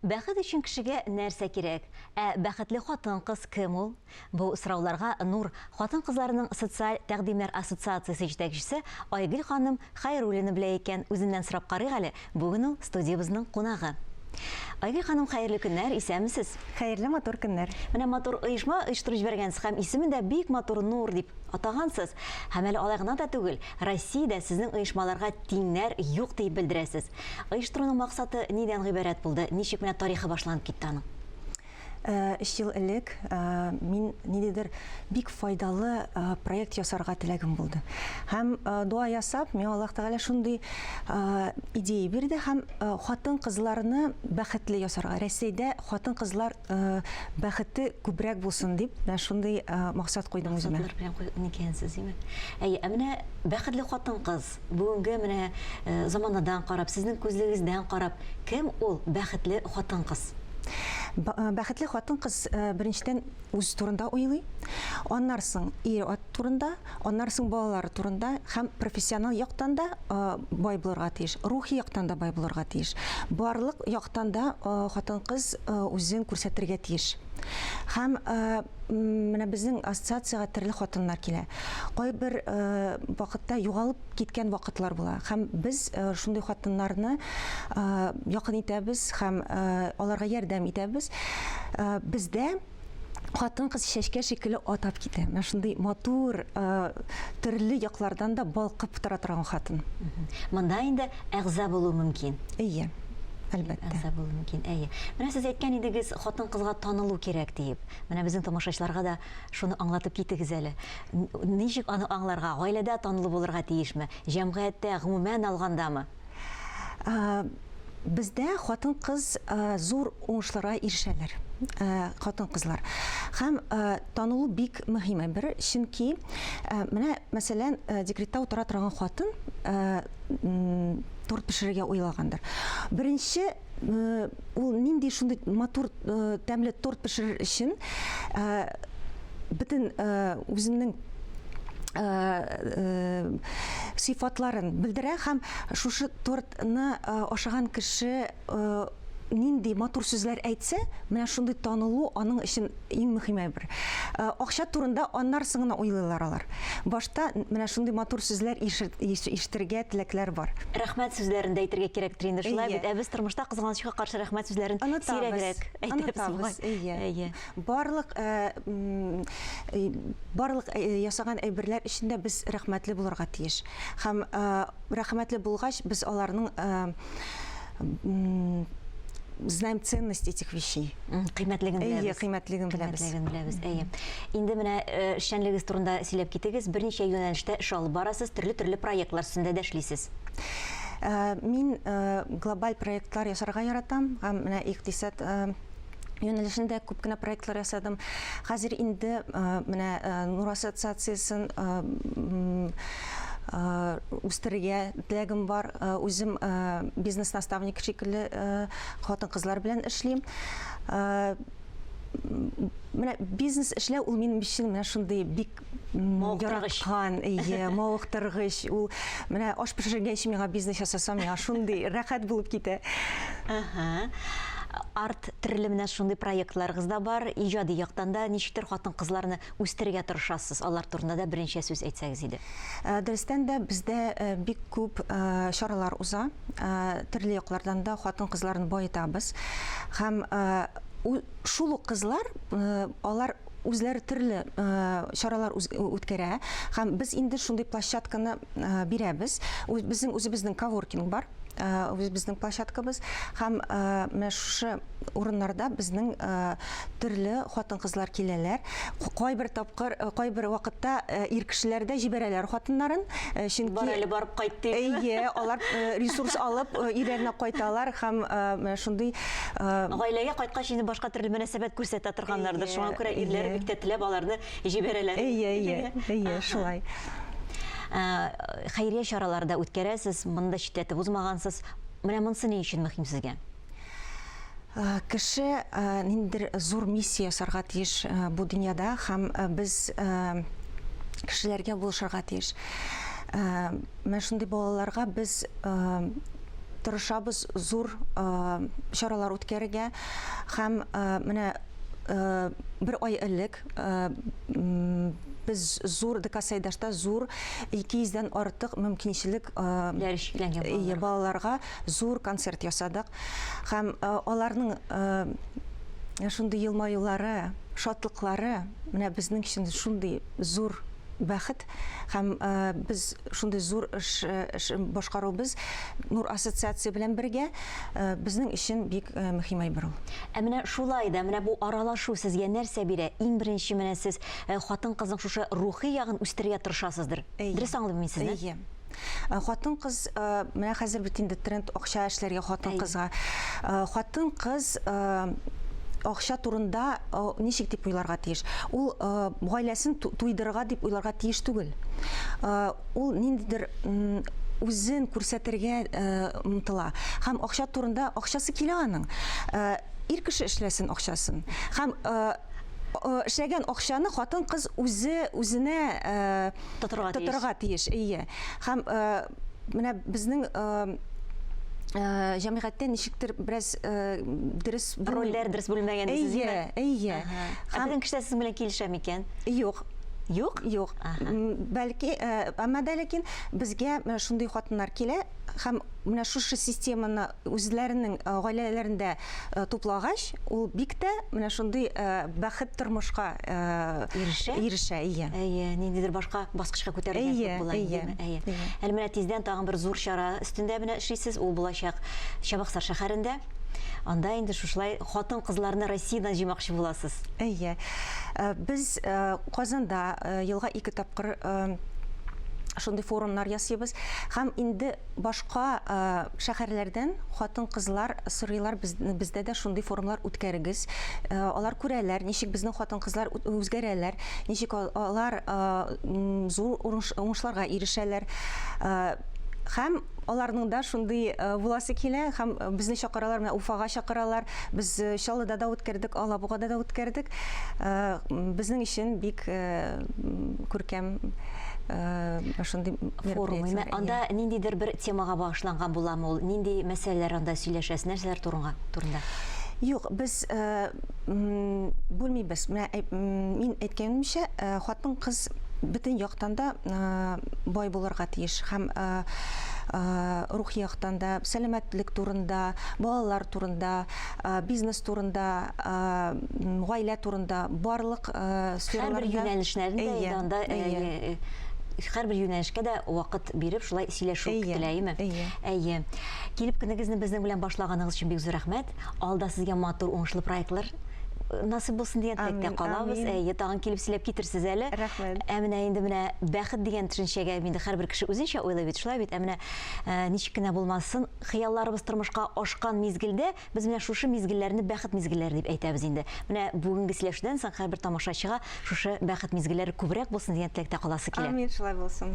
Бәхет өчен кешегә нәрсә кирәк? Ә бәхетле хатын-кыз кем ул? Бу сорауларга Нур хатын-кызларының социаль тәкъдимнәр ассоциациясе җитәкчесе Айгөл ханым Хәйруллина белә икән, үзеннән сорап карыйк әле, бүген ул студиябезнең кунагы. Айгөл ханым, хәерле көннәр, исәнмесез? Хәерле матур көннәр. Менә матур оешма оештырып җибәргәнсез һәм исемен дә бик матур Нур дип атагансыз. Һәм әле алай гына да түгел, Россиядә сезнең оешмаларга тиңнәр юк диеп белдерәсез. Оештыруның максаты нидән гыйбарәт булды, ничек менә тарихы башланып китте аның? Өч ел элек мин ниндидер бик файдалы проект ясарга теләгем булды. Һәм дога ясап, миңа Аллаһ Тәгалә шундый идея бирде һәм хатын-кызларны бәхетле ясарга, Рәсәйдә хатын-кызлар бәхете күбрәк булсын дип, менә шундый максат куйдым үземә. Максатлар белән куйган икәнсез, димәк. Әйе, ә менә бәхетле хатын-кыз Бүгенге менә заманадан карап, сезнең күзлегегездән карап, кем ул бәхетле хатын-кыз? Бәхетле хатын-кыз беренчедән үз турында уйлый, аннан соң ир-ат турында, аннан соң балалары турында һәм профессионал яктан да бай булырга тиеш, рухи яктан да бай булырга тиеш. Барлык яктан да хатын-кыз үзен күрсәтергә тиеш. Һәм менә безнең ассоциациягә төрле хатыннар килә. Кайбер вакытта югалып киткән вакытлар була. Һәм без шундый хатыннарны якын итәбез һәм аларга ярдәм итәбез. Бездә хатын-кыз чәчкә шикелле атап китә. Менә шундый матур, төрле яклардан да балкып тора торган хатын. Монда инде әгъза булу мөмкин. Әйе. Әлбәттә. Әгъза булу мөмкин. Әйе. Менә сез әйткән идегез, хатын-кызга танылу кирәк диеп. Менә безнең тамашачыларга да шуны аңлатып китегез әле. Ничек аны аңларга? Гаиләдә танылу булырга тиешме? Җәмгыятьтә, гомумән алгандамы? Бездә хатын-кыз зур уңышларга ирешәләр. Хатын-кызлар. Һәм танылу бик мөһим әйбер, чөнки менә, мәсәлән, декретта утыра торган хатын торт пешерергә уйлагандыр. Беренче ул нинди шундый матур тәмле торт пешерер өчен бөтен үзенең сыйфатларын белдерә һәм шушы тортны ашаган кеше нинди матур сүзләр әйтсә, менә шундый танылу аның өчен иң мөһим әйбер. Э, акча турында аннан соң гына уйлыйлар алар. Башта менә шундый матур сүзләр ишетергә теләкләр бар. Рәхмәт сүзләрен дә әйтергә кирәктер инде, шулай бит? Ә без тормышта кызганычка каршы рәхмәт сүзләрен сирәгрәк әйтәбез. Әйе. Барлык э, э, барлык ясаган әйберләр өчен дә без рәхмәтле булырга тиеш. Һәм рәхмәтле булгач, без аларның знаем ценность этих вещей. Кыйммәтлеген беләбез. Әйе, кыйммәтлеген беләбез. Кыйммәтлеген беләбез, әйе. Инде менә э, эшчәнлегегез турында сөйләп китегез. Берничә юнәлештә эш алып барасыз, төрле-төрле проектлар өстендә дә эшлисез. Э, мин э, глобаль проектлар ясарга яратам һәм менә икътисад юнәлешендә күп кенә проектлар ясадым. Хәзер инде менә Нур ассоциациясен үстерергә теләгем бар. Үзем бизнес-наставник шикелле хатын-кызлар белән эшлим. Менә бизнес эшләү ул минем өчен менә шундый бик яраткан, әйе, мавыктыргыч. Ул менә аш пешергәнче миңа бизнес ясасам, миңа шундый рәхәт булып китә. Ага. Арт төрле менә шундый проектларыгыз да бар. Иҗади яктан да ничектер хатын-кызларны үстерергә тырышасыз. Алар турында да берничә сүз әйтсәгез иде. Э, дөрестән дә бездә э, бик күп э, чаралар уза. Төрле яклардан да хатын-кызларны баетабыз. Һәм шул ук кызлар, алар үзләре төрле чаралар үткәрә һәм без инде шундый площадканы бирәбез. Безнең үзебезнең коворкинг бар, үзебезнең площадкабыз һәм менә шушы урыннарда безнең төрле хатын-кызлар киләләр. Кайбер тапкыр, кайбер вакытта ир кешеләр дә җибәрәләр хатыннарын, чөнки Бар әле барып кайт дип. Әйе, алар ресурс алып өйләренә кайталар һәм менә шундый Гаиләгә кайткач инде башка төрле мөнәсәбәт күрсәтә торганнардыр. Шуңа күрә ирләре бик тә теләп аларны җибәрәләр. Әйе, әйе, әйе, шулай. Хәйрия чаралары да үткәрәсез, моны да читләтеп узмагансыз. Менә монысы ни өчен мөһим сезгә? Кеше ниндидер зур миссия ясарга тиеш бу дөньяда һәм без кешеләргә булышырга тиеш. Менә шундый балаларга без Тырышабыз зур чаралар үткәрергә һәм менә бер ай элек без зур ДК Сайдашта зур 200 дән артык мөмкинчелек балаларга зур концерт ясадык һәм аларның шундый елмаюлары, шатлыклары менә безнең өчен шундый зур бәхет һәм без шундый зур эш, эш башкаруыбыз Нур ассоциация белән бергә безнең өчен бик мөһим әйбер ул. Ә менә шулай да, менә бу аралашу сезгә нәрсә бирә? Иң беренче менә сез хатын-кызның шушы рухи ягын үстерергә тырышасыздыр. Дөрес аңлыйм мин сезне? Әйе. Хатын-кыз, менә хәзер бит инде тренд акча эшләргә хатын-кызга. Хатын-кыз акча турында ничек дип уйларга тиеш? Ул гаиләсен туйдырырга дип уйларга тиеш түгел. Ул ниндидер үзен күрсәтергә омтыла. Һәм акча турында акчасы килә аның. Ир кеше эшләсен акчасын. Һәм эшләгән акчаны хатын-кыз үзе үзенә тотырга тиеш. Тотырга тиеш, әйе. Һәм менә безнең җәмгыятьтә ничектер бераз дөрес рольләр дөрес бүленмәгән дисез, әйе, әйе. Ә безнең кешеләр сезнең белән килешә микән? Юк. Юк? Юк. Бәлки, әмма дә ләкин безгә менә шундый хатыннар килә һәм менә шушы системаны үзләренең гаиләләрендә туплагач, ул бик тә менә шундый бәхет тормышка ирешә. Ирешә, әйе. Әйе, ниндидер башка баскычка күтәрелгән кебек була инде, әйе. Әле менә тиздән тагын бер зур чара өстендә менә эшлисез, ул булачак Чабаксар шәһәрендә. Анда инде шушылай хатын-кызларны Россиядән җыймакчы буласыз. Әйе. Без Казанда елга ике тапкыр шундый форумнар ясыйбыз һәм инде Башка шәһәрләрдән хатын-кызлар сорыйлар, бездә дә шундый форумлар үткәрегез. Алар күрәләр, ничек безнең хатын-кызлар үзгәрәләр, ничек алар зур уңышларга ирешәләр. Һәм аларның да шундый буласы килә, һәм безне чакыралар, менә Уфага чакыралар. Без Чаллыда да үткәрдек, Алабугада да үткәрдек. Безнең өчен бик күркәм шундый форум. Анда ниндидер бер темага багышланган буламы ул? Нинди мәсьәләләр анда сөйләшәсез? Нәрсәләр турында? Юк, без бүлмибез. Менә мин әйткәнемчә, хатын-кыз бөтен яктан да бай булырга тиеш һәм рухи яктан да, сәламәтлек турында, балалар турында, бизнес турында, гаилә турында, барлык сфераларда. Һәрбер юнәлешләрендә инде анда һәрбер юнәлешкә дә вакыт биреп, шулай сөйләшү көтелә, әйеме? Әйе. Әйе. Килеп көнегезне безнең белән башлаганыгыз өчен бик зур рәхмәт. Алда сезгә матур, уңышлы проектлар насыйп булсын дигән теләктә калабыз. Әйе, тагын килеп сөйләп китерсез әле. Рәхмәт. Ә менә инде менә бәхет дигән төшенчәгә инде һәрбер кеше үзенчә уйлый бит, шулай бит? Ә менә ничек кенә булмасын, хыялларыбыз тормышка ашкан мизгелдә Без менә шушы мизгелләрне бәхет мизгелләре дип әйтәбез инде. Менә бүгенге сөйләшүдән соң һәрбер тамашачыга шушы бәхет мизгелләре күбрәк булсын дигән теләктә каласы килә. Амин, шулай булсын.